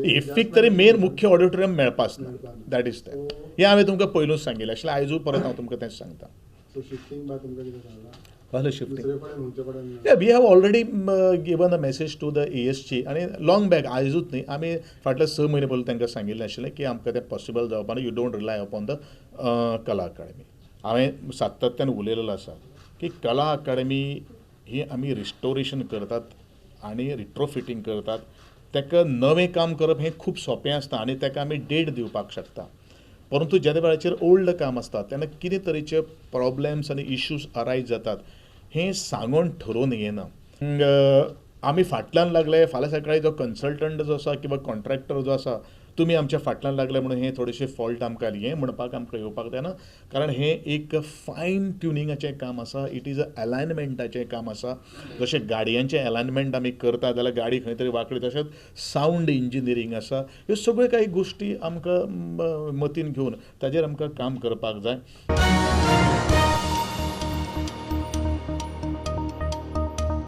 इफ्फीक तरी मेन मुख्य ऑडिटोरियम मेळपाच ना. That is that. हें हांवें तुमकां पयलूच सांगिल्लें आशिल्लें, आयजूय परत हांव तुमकां तेंच सांगता. सो शिफ्टींग बा तुमकां कितें सांगलां? कसलें शिफ्टींग? दुसरे कडेन खंयचे कडेन? Yeah, we have already given a message to the ASG आनी लॉंग बॅक, आयजूच न्ही, आमी फाटले 6 म्हयने पयलीं तांकां सांगिल्लें आशिल्लें की आमकां तें पॉसिबल जावपा ना. You don't rely upon the Kala Academy. हांवें सातत्यान उलयलेलो आसा की कला अकाडमी ही आमी रिस्टोरेशन करतात आनी रिट्रोफिटींग करतात. ताका नवें काम करप हें खूब सोंपें आसता आनी ताका आमी डेट दिवपाक शकता, परंतु ज्या वेळाचेर ओल्ड काम आसता तेन्ना कितें तरेचे प्रॉब्लेम्स आनी इश्यूज अरायज जातात हें सांगून ठरोवन येना. आमी फाटल्यान लागले, फाल्यां सकाळीं जो कन्सल्टंट जो आसा किंवा कॉन्ट्रॅक्टर जो आसा, तुमी आमच्या फाटल्यान लागले म्हणून हें थोडेशें फॉल्ट आमकां हें म्हणपाक आमकां येवपाक जायना, कारण हें एक फायन ट्युनिंगाचें काम आसा. It is a एलायनमेंटाचें काम आसा. जशें गाडयांचें एलायनमेंट आमी करता जाल्यार गाडी खंय तरी वांकडी, तशेंच सावंड इंजिनियरींग आसा. ह्यो सगळ्यो कांय गोश्टी आमकां मतीन घेवन ताजेर आमकां काम करपाक जाय.